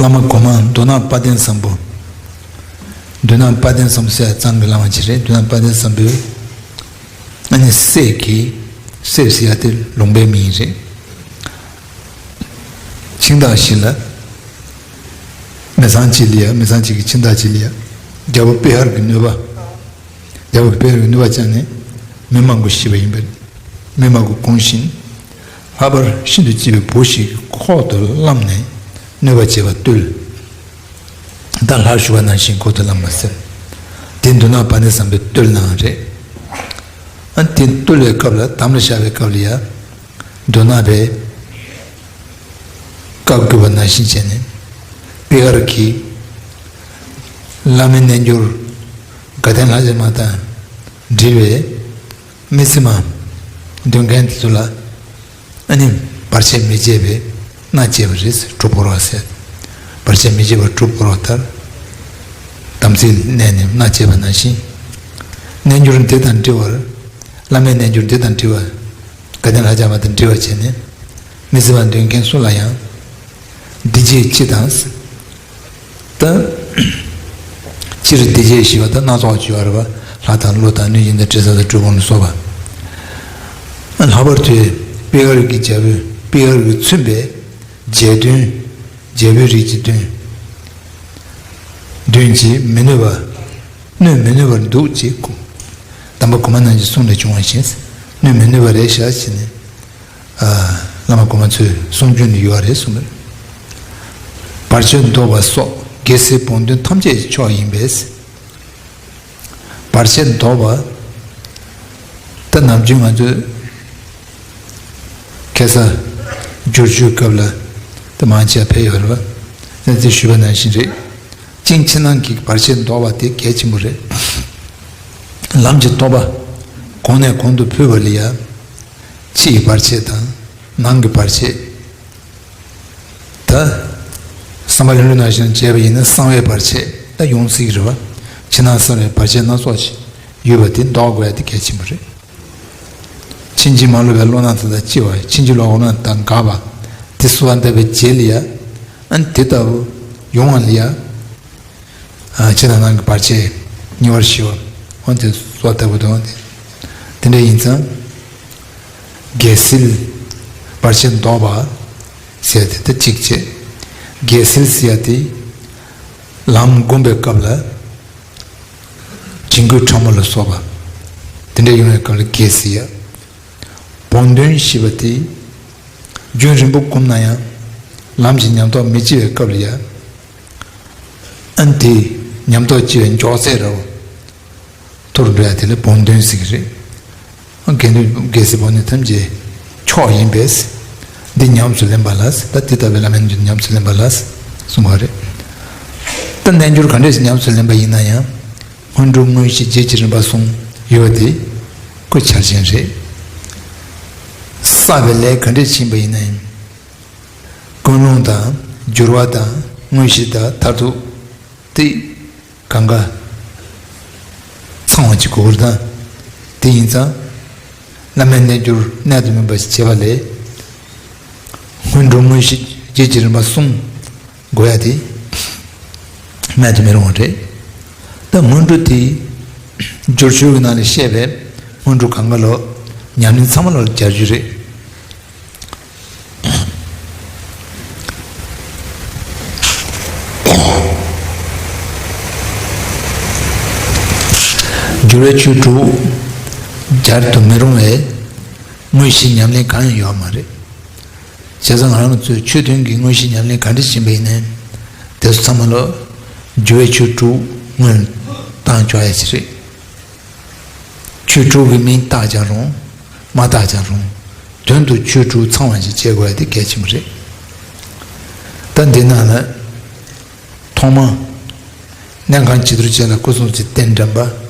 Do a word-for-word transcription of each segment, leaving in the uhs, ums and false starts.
བླ་མ་གོང་མ་མདོ་སྔགས་དཔལ་ལྡན་བཟང་པོ། མདོ་སྔགས་དཔལ་ལྡན་བཟང་པོ་ཟེར་ཡ་གཙང་གི་བླ་མ་ཅིག་རེད། མདོ་སྔགས་དཔལ་ལྡན་བཟང་པོས་ཨ་ནི་སྲས་ཀྱི་སྲས་ཟེར་ཡ་དེ་ལུང་པའི་མིང་རེད། ཁྱིམ་བདག་ཞིག་ལ། མི་ཚང་གཅིག་ལ་ཡ། མི་ཚང་གཅིག་གི་ཁྱིམ་བདག་ཅིག་ལ་ཡ། རྒྱལ་པོ་པེ་ཧར་གྱི་ནུས་པ། རྒྱལ་པོ་པེ་ཧར་གྱི་ནུས་པ་སྤྱད་ནས་མི་མང་པོ་ཤི་བ་ཡིན་པས། མི་མང་པོ་གོང་བཞིན། ལྷག་པར་ཤིན་ཏུ་གཅེས་པའི་བུ་ཞིག་ཁོག་ཏུ་བླངས་ནས་གནོད་པ་བྱས་པ་བཏུལ། ད་ལྷར་ཞུགས་པ་ནང་བཞིན་ཁོག་ཏུ་བླངས་པ་ཟེར། དེ་མདོ་སྔགས་དཔལ་ལྡན་བཟང་པོས་བཏུལ་གནང་བ་རེད། ཨ་དེ་བཏུལ་བའི་སྐབས་ལ་དམ་ལ་བཞག་པའི་སྐབས་ལ་ཡ། མདོ་སྔགས་པས་བཀའ་བསྒོས་པ་ནང་བཞིན་བྱས་ནས་པེ་ཧར་གྱིས་བླ་མའི་རྣལ་འབྱོར་དགའ་ལྡན་ལྷ་བྱེ་མ་དང་འབྲེལ་བའི་མི་ཚེ་མ་འདོན་མཁན་དེ་ཚོ་ལ་ཨ་ནི་བར་ཆད་མི་བྱེད་པའི་མནའ་བཅད་པ་རེད། གྲུ་བོར་བ་ཟེར། བར་ཆད་མི་བྱེད་པར་གྲུ་བོར་བ་ལྟར། དམ་ཚིག་གནས་ནས་མནའ་བཅད་པ་ནང་བཞིན། རྣལ་འབྱོར་འདི་དང་འདྲི་བར། བླ་མའི་རྣལ་འབྱོར་འདི་དང་འདྲི་བར། དགའ་ལྡན་ལྷ་བྱེ་མ་དང་འདྲི་བར་བྱས་ནས། མི་ཚེ་མ་འདོན་མཁན་སུ་ལ་ཡང་། འདི་བྱས་ཅི་དང་། ད། སྤྱིར་འདི་བྱས་ཞེས་པ་ད་སྣ་ཚོགས་བརྗོད་པ་རེད་པ། ལྷ་དང་ཀླུ་དང་གནོད་སྦྱིན་དང་དྲི་ཟ་དང་གྲུལ་བུམ་ལ་སོགས་པ། ལྷག་པར་དུ་པེ་ཧར་གྱི་རྒྱལ་པོས་པེ་ཧར་གྱིས་མཚོན་པའི་རྒྱལ་གདོན། རྒྱལ་པོའི་རིགས་ཀྱི་གདོན། གདོན་གྱིས་མི་གནོད་པ། གནོད་མི་ནུས་པར་འདུག་ཅེས་གོ། དམ་པ་གོང་མ་རྣམས་ཀྱི་གསུང་ལས་བྱུང་བ་བཞིན། གནོད་མི་ནུས་པ་རེད་ཤག་ཅེས་ནས། ཨ། བླ་མ་གོང་མ་ཚོས་གསུང་རྒྱུན་ནས་ཡོད་རེད་གསུངས་པས། བར་ཆད་བཟློག་པ་སོགས་རྒྱལ་སྲིད་བོགས་འདོན་ཐམས་ཅད་ཀྱི་མཆོག་ཡིན་པས། བར་ཆད་བཟློག་པ། ད་ནམ་རྒྱུན་ང་ཚོས་ཁ་སང་བསྒྱུར་བཅོས་སྐབས་ལ་ད་མང་ཆེ་བ་ཕེབས་ཡོད་རེད་པ། ད་དེ་ཞུས་པ་ནང་བཞིན་རེད། ཅིང་ཕྱི་ནང་གི་བར་ཆད་བཟློག་པ་དེ་གལ་ཆེན་པོ་རེད། ལམ་གྱི་རྟོགས་པ་གོང་ནས་གོང་དུ་འཕེལ་བ་ལ་ཡ། ཕྱི་ཡི་བར་ཆད་དང་ནང་གི་བར་ཆད། ད། བསམ་པ་ལྷུན་གྲུབ་ནང་བཞིན་བྱས་པ་ཡིན་ན་གསང་བའི་བར་ཆད་ད་ཡོང་སྲིད་ཀྱི་རེད་བ། ཕྱི་ནང་གསང་བའི་བར་ཆད་སྣ་ཚོགས་ཤིག་ཡོད་པ་དེ་བཟློག་དགོས་ཡ་དེ་གལ་ཆེན་པོ་རེད། ཕྱིན་ཅི་མ་ལོག་པའི་བློ་སྣ་དེ་དང་ལྕི་བ། ཕྱིན་ཅི་ལོག་པའི་བློ་སྣ་དེ་དང་འགག་པ། དེ་གསོལ་བ་འདེབས་པའི་རྗེས་ལ་ཡ། ཨ་ནི་དེ་ལྟ་བུ་ཡོང་བ་ལ་ཡ། ཕྱི་དང་ནང་གི་བར་ཆད་ཉེ་བར་ཞི་བ། འོན་ཏེ་སོགས་ལྟ་བུ་དང་། དེ་འདྲ་ཡིན་ཙང་། རྒྱལ་སྲིད་བར་ཆད་བཟློག་པ་ཟེར་ཏེ་ད་གཅིག་བྱས། རྒྱལ་སྲིད་ཟེར་ཡ་དེ་ལམ་བསྒོམ་པའི་སྐབས་ལ་བྱིང་རྒོད་ཕྲ་མོ་ལ་སོགས་པ་དེ་འདྲ་ཡོང་བའི་སྐབས་ལ་རྒྱལ་སྲིད་ཡ། བོགས་འདོན་ཞེས་པ་དེ་རྒྱུན་རིང་པོ་བསྒོམས་ན་ཡང་ལམ་གྱི་ཉམས་རྟོགས་མི་སྐྱེ་བའི་སྐབས་ལ་ཡ། ཨ་ནི་དེ་ཉམས་རྟོགས་སྐྱེ་བའི་མགྱོགས་ཚད་རེད། མཐོ་རུ་འགྲོ་ཡ་དེ་ལ་བོགས་འདོན་ཟེར་གྱི་རེད། དགེ་འདུན་རྒྱལ་སྲིད་བོགས་འདོན་ཐམས་ཅད་མཆོག་ཡིན་པས། འདི་ཉམས་སུ་ལེན་པ་ལ། ད་དེ་ལྟ་བུའི་བླ་མའི་རྣལ་འབྱོར་ཉམས་སུ་ལེན་པ་ལ་གསུངས་པ་རེད། ད་རྣལ་འབྱོར་ག་འདྲས་ཤིག་ཉམས་སུ་ལེན་པ་ཡིན་ན་ཡང་། སྔོན་འགྲོ་དངོས་གཞི་རྗེས་ཀྱི་རིམ་པ་གསུམ་ཡོད་པ་དེ་ཁོ་ཆ་ཅན་རེད། བསགས་པའི་ལས་ག་འདྲས་ཕྱིན་པ་ཡིན་ན་ཡང་། ཀུན་སློང་དང་འགྱུར་བ་དང་དངོས་གཞི་དང་མཐར་ཐུག་དེ། གང་ག་ཚང་བ་ཅིག་དགོས་པར་དང་། དེ་ཡིན་ཙང་། བླ་མའི་རྣལ་འབྱོར་གནད་དུ་སྨིན་པ་ཞིག་བྱེད་པ་ལས། སྔོན་འགྲོ་དངོས་གཞི་རྗེས་ཀྱི་རིམ་པ་གསུམ་དགོས་ཡ་དེ་རྨད་དུ་མི་རུང་བ་རེད། ད་སྔོན་འགྲོ་དེ་སྦྱོར་ཆོས་ཀྱི་ནང་ལ་བཤད་པའི་སྔོན་འགྲོ་གང་ག་ལོ་ཉམས་ལེན་ཚང་མ་ལོ་སྦྱར་རྒྱུ་རེད། འགྱུར་བའི་ཆོས་དྲུག་སྦྱར་དུ་མི་རུང་བའི་དངོས་གཞི་ཉམས་ལེན་གང་ཡང་ཡོད་མ་རེད། བྱས་ཙང་ང་རང་ཚོས་ཆོས་དོན་གྱི་དངོས་གཞི་ཉམས་ལེན་ག་འདྲ་བྱེད་པ་ཡིན་ནའི། དེ་ཚོ་ཚང་མ་ལོ་འགྱུར་བའི་ཆོས་དྲུག་སྔོན་བཏང་ཆོག་ཡ་ཞིག་རེད། ཆོས་དྲུག་གི་མིང་བཏགས་ཀྱང་རུང་། མ་བཏགས་ཀྱང་རུང་། དོན་དུ་ཆོས་དྲུག་ཚང་བ་ཞིག་བྱེད་དགོས་ཡ་དེ་གལ་ཆེན་པོ་རེད། ད་འདི་ནང་ལ། ཐོག་མ། གནས་ཁང་བྱི་དོར་བྱས་ལ་སྐུ་གསུང་ཐུགས་རྟེན་དྲན་པ།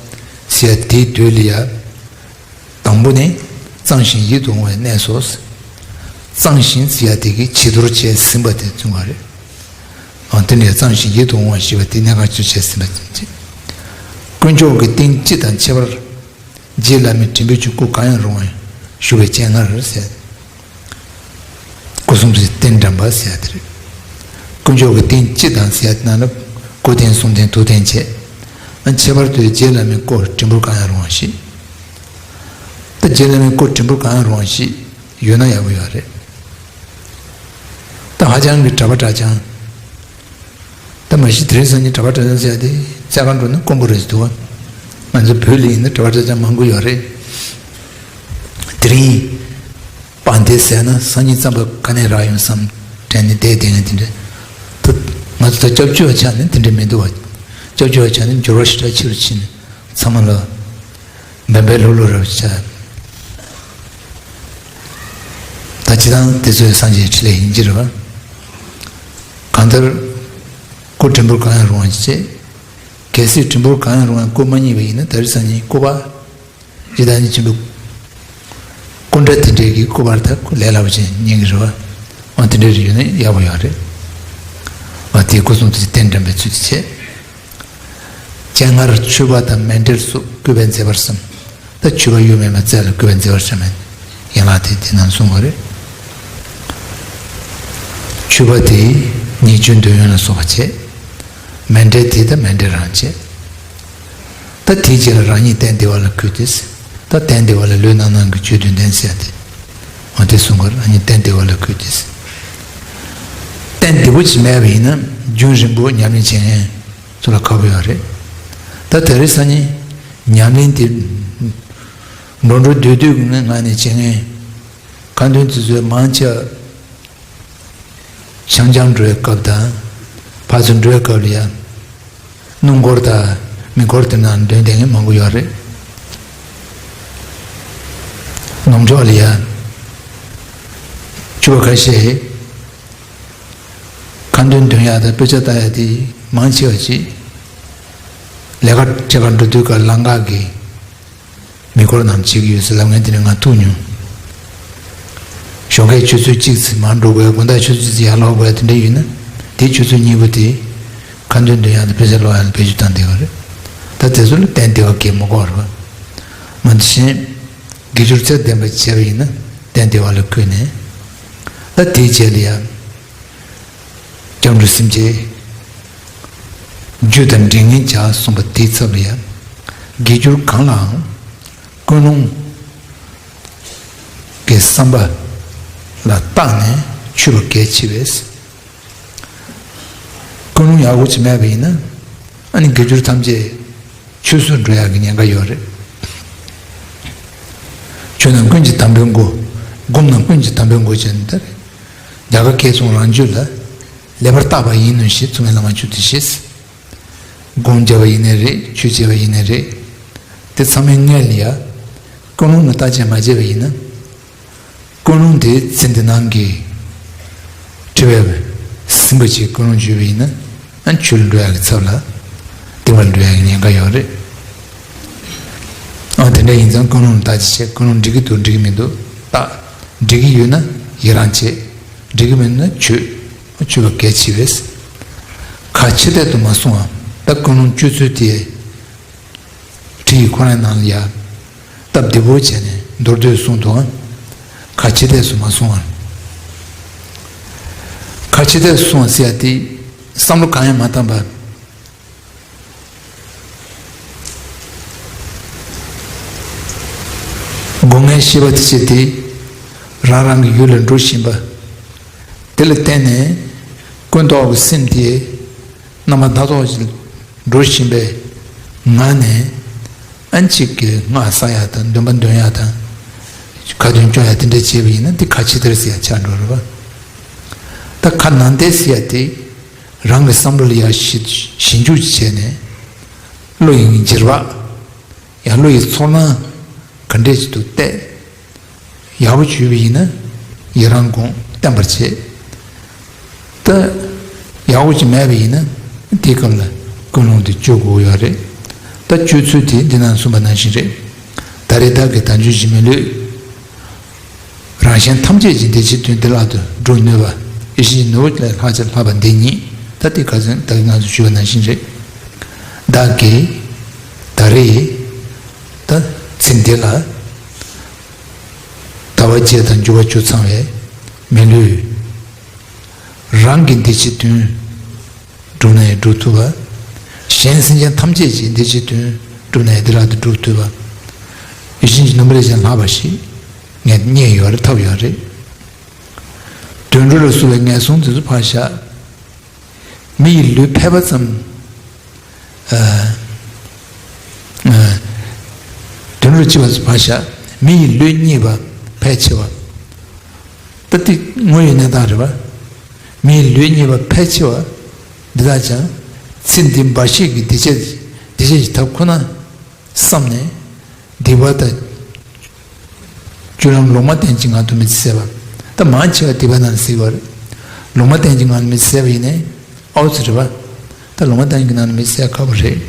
ཟེར་ཡ་དེའི་དུས་ལ་ཡ། དང་པོ་ནི། གཙང་ཞིང་ཡིད་དུ་འོང་བའི་གནས་སོ། གཙང་ཞིང་ཟེར་ཡ་དེ་གི་བྱི་དོར་བྱས་ཟིན་པ་དེ་གསུངས་པ་རེད། འོ་དེ་ནས་གཙང་ཞིང་ཡིད་དུ་འོང་བ་ཞེས་པ་དེ་གནས་ཁང་བྱི་དོར་བྱས་ཟིན་པ་ཅན་གྱི། དཀོན་མཆོག་གི་རྟེན་སྤྱི་དང་ཁྱད་པར། རྗེ་བླ་མའི་དྲིན་པོ་ཆུ་སྐུ་གང་ཡང་རུང་བའི་བཞུགས་པའི་སྤྱན་སྔར་ཟེར། སྐུ་གསུང་ཐུགས་རྟེན་དྲན་པ་ཟེར་ཡ་དེ་རེད། དཀོན་མཆོག་གི་རྟེན་སྤྱི་དང་ཟེར་ཡ་དེ་ནང་ལ་སྐུ་རྟེན་གསུང་རྟེན་ཐུགས་རྟེན་བྱས། ཨ་ཁྱད་པར་དུ་རྗེ་བླ་མའི་སྐུ་བྲིས་འབུར་གང་ཡང་རུང་བ་ཞིག་ད་རྗེ་བླ་མའི་སྐུ་བྲིས་འབུར་གང་ཡང་རུང་བ་ཞིག་ཡོད་ན་ཡག་པོ་ཡོད་རེད། ད་ཧ་ཅང་གི་གྲྭ་པ་གྲྭ་རྐྱང་། ད་མ་གཞི་དེ་རིང་སང་ཉིན་གྲྭ་པ་གྲྭ་རྐྱང་ཟེར་ཡ་དེ་རྩ་ཁ་འགྲོ་ན་དཀོན་པོ་རེད་འདུག་བ། ང་ཚོ་བོད་ལ་ཡིན་ན་གྲྭ་པ་གྲྭ་རྐྱང་མང་པོ་ཡོད་རེད། དེ་རིང་དཔལ་ལྡན་ཟེར་ན་སང་ཉིན་རྩམ་པ་ག་ནས་རག་ཡོང་བསམ་དྲན་ནས་བསྡད་བསྡད་ཡ་དེ་འདྲ། ད་ང་ཚོ་ད་སྐྱབས་བཅོལ་བ་ཆགས་ནས་དེ་འདྲ་མི་འདུག་བ། སྐྱབས་བཅོལ་བ་ཆགས་ནས་འབྱོར་བ་ཞེ་དྲག་ཆེ་རུ་ཕྱིན་ནས་ཚང་མ་ལ་འབད་འབད་ལྷོད་ལྷོད་རབ་བྱ། ད་སྤྱིར་བཏང་དེ་ཚོའི་སངས་རྒྱས་འཕྲིན་ལས་ཡིན་གྱི་རེད་བ། གང་ལྟར་སྐུ་བྲིས་འབུར་གང་ཡང་རུང་བ་ཞིག་བྱས། གལ་སྲིད་བྲིས་འབུར་གང་ཡང་རུང་བའི་སྐུ་མ་རྙེད་པ་ཡིན་ན་ད་རེས་སང་ཉིན་སྐུ་པར། ཇི་ལྟར་ཉིད་ཆེན་པོའི་སྐུ་འདྲ་དེ་འདྲའི་གི་སྐུ་པར་དག་ལས་སླ་པོ་ཅན་རྙེད་ཀྱི་རེད་བ། འོ་དེ་འདྲའི་རིགས་ཡོད་ན་ཡག་པོ་ཡོད་རེད། འོ་དེའི་སྐུ་གསུང་ཐུགས་ཀྱི་རྟེན་འདྲེན་པའི་ཚུལ་དུ་བྱས། སྤྱན་སྔར་མཆོད་པ་དང་མཎྜལ་སོགས་བཀོད་པའི་མཛད་པར་བསམ། ད་མཆོད་པ་གཡོ་མེད་པ་རྩ་ལ་བཀོད་པའི་མཛད་པར་བསམ་ཡན་ལག་དེ་དེ་ནང་གསུངས་པ་རེད། མཆོད་པ་དེ་ཉེས་སྤྱོད་འདོད་ཡོན་ལ་སོགས་པ་བྱས། མཎྜལ་དེ་ད་མཎྜལ་རང་བྱས། ད་དེའི་རྗེས་ལ་རང་ཉིད་སྟན་བདེ་བ་ལ་གུས་ཏེ། ད་སྟན་བདེ་བ་ལ་ལུས་ངག་རྣམས་ཀྱི་ཆོས་བདུན་ལྡན་ཟེར་ཏེ། འོ་དེ་གསུངས་པར་རང་ཉིད་སྟན་བདེ་བ་ལ་གུས་ཏེ། སྟན་བདེ་པོ་ཅིག་མེད་པ་ཡིན་ན་རྒྱུན་རིང་པོ་ཉམས་ལེན་བྱེད་མཁན་ཚོ་ལ་ཁག་པོ་ཡོད་རེད། ད་དེ་རིང་སང་ཉིན་ཉམས་ལེན་དེ་འགྲོ་འགྲོ་སྡོད་སྡོད་ཀྱི་ངང་ནས་བྱེད་མཁན་ཁ་འདོན་དེ་ཚོའི་མང་ཆེ་བ། ཤང་ཅང་འགྲོ་བའི་སྐབས་དང་། ཕར་ཚུར་འགྲོ་བའི་སྐབས་ལ་ཡང་། སྣུམ་འཁོར་དང་མེ་འཁོར་དེ་ནང་འདོན་བསྡད་མཁན་མང་པོ་ཡོད་རེད། ནང་ཕྱོགས་ལ་ཡང་། ཕྱུ་པ་ཁ་ཤས། ཁ་འདོན་འདོན་ཡག་དང་དཔེ་ཆ་ལྟ་ཡག་དེ་མང་ཆེ་བ་ཅིག་ལས་ཀ་བྱེད་པར་འགྲོ་དུས་ཀ་ལམ་ཁ་གི་མེ་འཁོར་རྣམས་བྱེད་ཀྱི་ཡོད་ཟེར་ལབ་མཁན་དེ་འདྲ་ང་ཐུག་མྱོང་། ཞོགས་ཀས་ཆུ་ཚོད་གཅིག་ཙམ་མར་འགྲོ་དགོས། དགོང་དག་ཆུ་ཚོད་གཅིག་ཙམ་ཡར་ལོག་དགོས་དེ་འདྲ་ཡོད་ན། དེ་ཆུ་ཚོད་གཉིས་པོ་དེ་ཁ་འདོན་འདོན་ཡག་དང་དཔེ་ཆ་ཀློག་ཡག་ལ་བེད་སྤྱོད་བཏང་བསྡད་ཡོད་རེད། ད་དེ་ཚོ་ལ་སྟན་བདེ་བ་གས་མི་དགོས་རེད་པ། མ་དེ་བཞིན་དགེ་སྦྱོར་ཚད་ལྡན་པ་བྱས་པ་ཡིན་ན་སྟན་བདེ་བ་ལ་གུས་ནས། ད་དེའི་རྗེས་ལ་ཡང་། སྐྱབས་འགྲོ་སེམས་བསྐྱེད། རྒྱུ་དང་འབྲས་ངན་བྱ་གསུངས་པ་དེའི་ཚབ་ལ་ཡང་། དགེ་སྦྱོར་གང་ལའང་ཀུན་སློང་གི་བསམ་པ་ལ་བརྟགས་ནས་མཆོད་པ་གལ་ཆེ་བས། ཀུན་སློང་ཡག་པོ་ཅིག་མེད་པ་ཡིན་ན་ཨ་ནི་དགེ་སྦྱོར་ཐམས་ཅད་ཆུད་ཟོས་འགྲོ་ཡག་གི་ཉེན་ཁ་ཡོད་རེད། ཆོས་རྣམས་ཀུན་གྱི་དམ་པའི་སྒོ། སྒོམ་རྣམས་ཀུན་གྱི་དམ་པའི་སྒོ་བྱས་ནས་ད་རེད། རྒྱ་གར་སྐད་གསུང་རང་རྒྱུད་ལ། ལེགས་པར་བརྟགས་པ་ཡིན་ནོ་ཞེས་མཚུངས་མེད་བླ་མ་མཆོག་ཏུ་བཞེས། སྒོམ་བྱས་པ་ཡིན་ནའི་རེད། ཆོས་བྱས་པ་ཡིན་ནའི་རེད། དེ་ཚང་མའི་སྔོན་ལ་ཡ། ཀུན་སློང་ལ་བརྟག་དཔྱད་མ་བྱས་པ་ཡིན་ན། ཀུན་སློང་དེ་ཚེ་འདི་ནང་གི་དྲི་བས་ཟིན་པ་ཅིག་ཀུན་སློང་བརྗོད་པ་ཡིན་ན། ཨ་ཆོས་ལ་འགྲོ་ཡག་གི་ཚབ་ལ་སྡིག་པ་ལ་འགྲོ་ཡག་གི་ཉེན་ཁ་ཡོད་རེད། ཨ་དེ་འདྲ་ཡིན་ཙང་ཀུན་སློང་ལ་བརྟག་དཔྱད་བྱས། ཀུན་སློང་འགྲིག་གི་འདུག་འགྲིག་གི་མི་འདུག་བརྟག་འགྲིག་གི་ཡོད་ན་ཡི་རང་བྱེད། འགྲིག་གི་མེད་ན་ཆོས། ཆོས་པ་གལ་ཆེ་བས། ཁ་ཕྱི་བལྟས་དུ་མ་སོང་བ། ད་ཀུན་སློང་བཅོས་ཚུལ་དེ། ཁྲིད་ཡིག་ཁོ་རང་ནང་ལ་ཡ། སྟབས་བདེ་པོ་བྱས་ནས་མདོར་བསྡུས་གསུངས་འདུག་ཨང་། ཁ་ཕྱི་བལྟས་སུ་མ་སོང་བར། ཁ་ཕྱི་བལྟས་སུ་སོང་བ་ཟེར་ཡ་དེ་བསམ་བློ་གང་ཡང་མ་བཏང་བར། སྒོ་ལྔའི་ཤེས་པ་དེ་བྱས་ཏེ་རང་རང་གི་ཡུལ་ལ་འགྲོ་བཞིན་པ། དེ་ལ་བརྟེན་ནས་ཀུན་རྟོག་གི་སེམས་དེ་རྣམ་པ་སྣ་ཚོགས་ཤིག་འགྲོ་བཞིན་པའི་ངང་ནས། ཨ་གཅིག་གིས་སྔགས་བསག་ཡག་དང་འདོན་པ་འདོན་ཡག་དང་། ཁ་འདོན་སྐྱོན་ཡག་དེ་འདྲ་བྱས་པ་ཡིན་ན་དེ་ཁ་ཕྱི་བལྟས་ཟེར་ཡག་ཆགས་འགྲོ་རེད་པ། ད་ཁ་ནང་བལྟས་ཟེར་ཡག་དེ་རང་གི་བསམ་བློ་ལ་ཡ་ཞིབ་ཞིབ་འཇུག་ཅིག་བྱས་ནས། བློ་ཡི་འགྱུར་བག་ཡང་བློ་ཡི་ཚོར་སྣང་ག་འདྲས་ཅིག་ཏུ་བལྟས། ཡག་པོ་བྱུས་པ་ཡིན་ན་ཡི་རང་སྒོམ་བརྟན་པར་བྱེད། ད་ཡག་པོ་ཅིག་མེད་པ་ཡིན་ན་དེའི་སྐབས་ལ་ཀུན་སློང་དེ་བཅོས་དགོས་ཡོད་རེད། ད་བཅོས་ཚུལ་དེ་འདི་ནང་གསུངས་པ་ནང་བཞིན་རེད། ད་རེས་བདག་གིས་དལ་འབྱོར་གཞན་མི་བསླུ། རང་གཞན་ཐམས་ཅད་ཀྱི་བདེ་ཆེན་དོན་འདི་ལག་ཏུ་འགྲོ་ནུས་པ། ཡེ་ཤེས་ནོར་བུ་ལས་ལྷག་ཅིང་ལྷག་པ་འདི་ཉིད། ད་དེ་ཁ་སང་ད་གིན་ང་ཚོ་ཞུས་པ་ནང་བཞིན་རེད། བདག་གིས་ད་རེས་ད་ཚེ་འདི་ལ་ཟླ་བ་བརྒྱད་དང་འགྱུར་བ་བཅུ་ཚང་བའི་མི་ལུས། རང་གི་འདི་ཕྱི་དོན་བསྒྲུབ་ན་ཡང་སྒྲུབ་ཐུབ་པ། གཞན་སེམས་ཅན་ཐམས་ཅད་ཀྱི་འདི་ཕྱི་དོན་བསྒྲུབ་ན་ཡང་འདི་ལ་དུ་སྒྲུབ་ཐུབ་པ། ཡིད་བཞིན་གྱི་ནོར་བུ་ལས་ཀྱང་ལྷག་པ་ཞིག་ངས་རྙེད་ཡོད་རེད། ཐོབ་ཡོད་རེད། དུད་འགྲོ་ལ་བསུ་བའི་ངན་སོང་དེ་ཚོ་ཕར་བཞག་མི་ཡི་ལུས་ཕལ་པ་ཙམ། ཨ། ཨ། དོན་རུ་ཅི་བ་བ་ཤ། མི་ཡི་ལུས་རྙེད་པ་ཕལ་ཆེ་བ། ད་དེ་དངོས་ཡོད་གནས་སྟངས་རེད་བ། མི་ཡི་ལུས་རྙེད་པ་ཕལ་ཆེ་བ། འདི་དག་ཀྱང་། ཚེ་འདི་འབའ་ཞིག་གི་སྡིག་བྱས་སྡིག་བྱས་ཀྱི་ཐབས་ཁོ་ན་བསམ་ནས། སྡིག་པ་དང་། བཅུ་ལམ་ལུང་མ་བསྟན་གྱི་ངང་དུ་མི་ཚེ་ཟད་པ། ད་མང་ཆེ་བ་སྡིག་པ་ནང་ཟད་པ་རེད། ལུང་མ་བསྟན་གྱི་ངང་དུ་མི་ཚེ་ཟད་པ་ཡིན་ནའི་ཨའུ་ཙི་རེད་པ། ད་ལུང་མ་བསྟན་གྱི་ནང་དུ་མི་ཚེ་ཁག་པོ་རེད།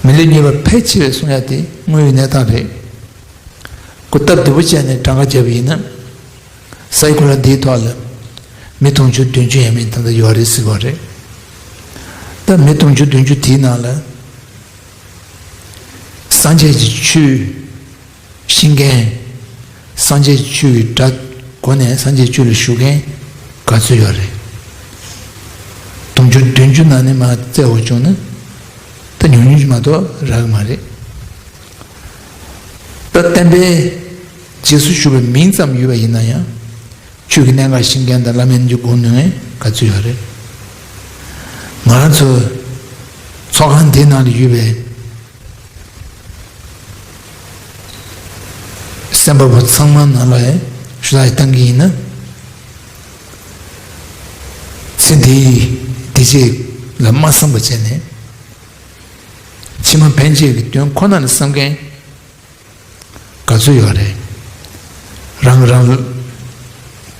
མི་ལུས་རྙེད་པ་ཕལ་ཆེ་བས་གསུང་ཡ་དེ་དངོས་ཡོད་གནས་སྟངས་རེད། ཁོ་སྟབས་བདེ་པོ་བྱས་ནས་གྲངས་ཀ་བརྒྱབ་པ་ཡིན་ན། སའི་གོ་ལ་འདིའི་ཐོག་ལ་མི་དུང་ཕྱུར་བདུན་ཅུ་ཡས་མས་ད་ལྟ་ཡོད་རེད་ཟེར་བ་རེད། ད་མི་དུང་ཕྱུར་བདུན་ཅུ་དེའི་ནང་ལ་སངས་རྒྱས་ཀྱི་ཆོས། ཤེས་མཁན། སངས་རྒྱས་ཆོས་ཀྱི་སྒྲ་གོ་ནས་སངས་རྒྱས་ཆོས་ལ་ཞུགས་མཁན་ག་ཚོད་ཡོད་རེད། དུང་ཕྱུར་བདུན་ཅུ་ནང་ནས་མར་བཙལ་བ་བྱུང་ན་ད་ཉུང་ཉུང་ཅིག་མ་གཏོགས་རག་གི་མ་རེད། ད་བསྟན་པའི་རྗེས་སུ་ཞུགས་པའི་མིང་ཙམ་ཡོད་པ་ཡིན་ན་ཡང་ཆོས་ཀྱི་གནད་འགག་ཤེས་མཁན་དང་བླ་མའི་རྣལ་འབྱོར་སྒོམ་ནུས་མཁན་ག་ཚོད་ཡོད་རེད། ང་རང་ཚོ་ཚོགས་ཁང་འདིའི་ནང་ལ་ཡོད་པའི། སེམས་པ་པོ་ཚང་མ་ནང་ལ་ཡང་ཞུ་དག་བཏང་གི་ཡིན་ན། ཚེ་འདིའི་བདེ་སྐྱིད་ལ་མ་བསམ་པ་བྱས་ནས་ཕྱི་མ་ཕན་ཆད་ཀྱི་དོན་ཁོ་ན་ལ་བསམ་མཁན་ག་ཚོད་ཡོད་རེད། རང་རང་ལ་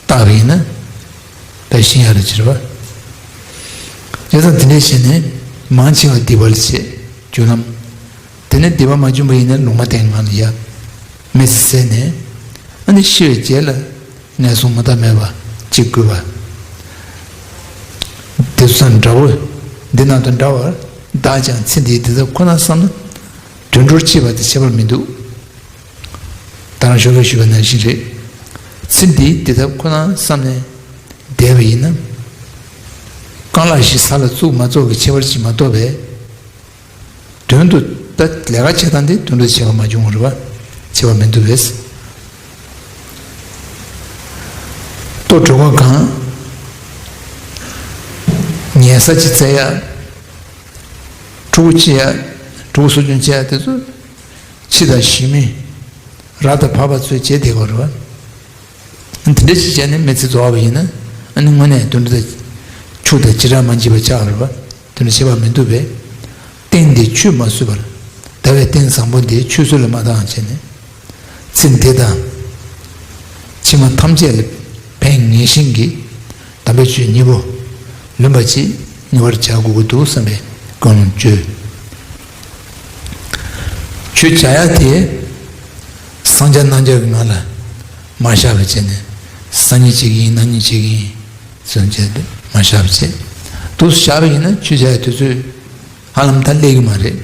བལྟ་བ་ཡིན་ན་ད་ཤེས་ཡ་རེད་ཅེས་པ། བྱས་ཙང་དེ་འདྲས་བྱས་ནས་མང་ཆེ་བ་སྡིག་པ་ལ་བྱེད་རྒྱུ་ལམ། དེ་ནས་སྡིག་པ་མ་བྱུང་བ་ཡིན་ན་ལུང་མ་བསྟན་ངང་ལ་ཡ། མི་ཚེ་ཟད་ནས། ཨ་ནི་ཤི་བའི་རྗེས་ལ་ངན་སོང་མུ་མཐའ་མེད་པ་གཅིག་དགོས་པ། དེ་ཚོ་དང་འདྲ་བོ། འདི་ནང་དུ་འདྲ་བར་བདག་ཀྱང་ཚེ་འདིའི་བདེ་ཐབས་ཁོ་ན་བསམ་ན། དུད་འགྲོར་སྐྱེས་པ་དེ་ཁྱད་པར་མི་འདུག་ད་རང་ཞོགས་ཀས་ཞུས་པ་ནང་བཞིན་རེད། ཚེ་འདིའི་བདེ་ཐབས་ཁོ་ན་བསམ་ནས་བསྡད་པ་ཡིན་ན། རྐང་ལག་བཞི་ས་ལ་བཙུགས་མ་བཙུགས་ཀྱི་ཁྱད་པར་ཅིག་མ་གཏོགས་པས། དོན་དུ་ད་ལས་ཀ་བྱེད་སྟངས་དེ་དོན་དུ་བྱེད་པ་མ་བྱུང་བ་རེད་པ། བྱེད་པ་མི་འདུག་པས། ལྟོ་གྲོད་ཁོག་གང་། ཉལ་ས་ཅིག་བཙལ་ཡ། ཕྲུ་གུ་སྐྱེ་ཡ། ཕྲུ་གུ་གསོ་སྐྱོང་བྱེད་ཡ་དེ་ཚོ། ཕྱི་དང་ཞི་མི། ར་དང་བབ་པ་ཚོས་བྱེད་བསྡད་དགོས་རེད་པ། འདི་འདྲ་ཞིག་བྱས་ནས་མི་ཚེ་རྫོགས་པ་ཡིན་ན། ཨ་ནི་དངོས་གནས་དུད་འགྲོ་དང་ཕྱུགས་དང་བྱེ་བྲག་མ་འབྱེད་པ་ཆགས་པ་རེད་པ། དེ་འདྲ་བྱེད་པ་མི་འདུག་པས། རྟེན་འདི་ཆུད་མ་ཟོས་པར། ཟླ་བའི་རྟེན་བཟང་པོ་འདི་ཆུད་ཟོས་ལ་མ་བཏང་བྱས་ནས། ཚེ་འདི་དང་། ཕྱི་མ་ཐམས་ཅད་ལ་ཕན་ངེས་ཤིང་གི། དམ་པའི་ཆོས་གཉིས་པོ། ལོན་པ་ཅིག་ཉེ་བར་བྱ་དགོས་ཀྱི་འདུག་བསམ་པའི་ཀུན་སློང་བཅོས། ཆོས་བྱ་ཡག་དེ་སངས་རྒྱས་རྣལ་འབྱོར་གྱི་ངང་ལ་མ་བཞག་པ་བྱས་ནས་སང་ཉིན་བྱེད་ཀྱི་ཡིན་གནངས་ཉིན་བྱེད་ཀྱི་ཡིན་ཟེར་བྱས་ཏེ་མ་བཞག་པ་བྱས། དུས་སུ་བཞག་པ་ཡིན་ན་ཆོས་བྱ་ཡག་དུས་ཚོད་ཧ་ལམ་ད་སླེབས་ཀྱི་མ་རེད།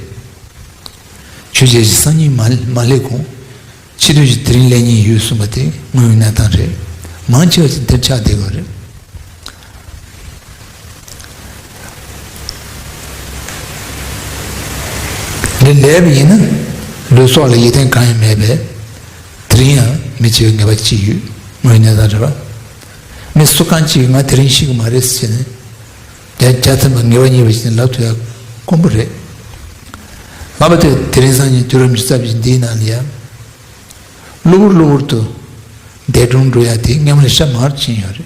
ཆོས་བྱ་ཡག་སང་ཉིན་མ་མ་སླེབས་གོང་། ཕྱི་དུས་ཀྱི་དེ་རིང་ལས་ཉིན་ཡོད་གསུངས་པ་དེ་དངོས་ཡོད་གནས་སྟངས་རེད། མང་ཆེ་བ་ཅིག་འདིར་ཆགས་བསྡད་ཡོད་རེད། འདི་ལས་པ་ཡིན་ན་ལུས་སྲོག་ལ་ཡིད་བརྟན་གང་ཡང་མེད་པས། དེ་རིང་ཡང་མི་འཆི་བའི་ངེས་པ་ཅི་ཡོད། དངོས་ཡོད་གནས་སྟངས་རེད་པ། མི་སུ་གང་ཅིག་ང་དེ་རིང་ཤི་གི་མ་རེད་ཟེར་ནས་བརྒྱ་བརྒྱ་ཐམ་པ་ངེས་པ་རྙེད་པ་ཞིག་ལབ་ཐུབ་ཡག་དཀོན་པོ་རེད། ལབ་པ་དེ་དེ་རིང་སང་ཉིན་དུས་རབས་ཉི་ཤུ་རྩ་བཞི་འདིའི་ནང་ལ་ཡང་གློ་བུར་གློ་བུར་དུ་འདས་གྲོངས་འགྲོ་ཡ་དེ་སྔ་མ་ལས་ཤ་མང་རུ་ཕྱིན་ཡོད་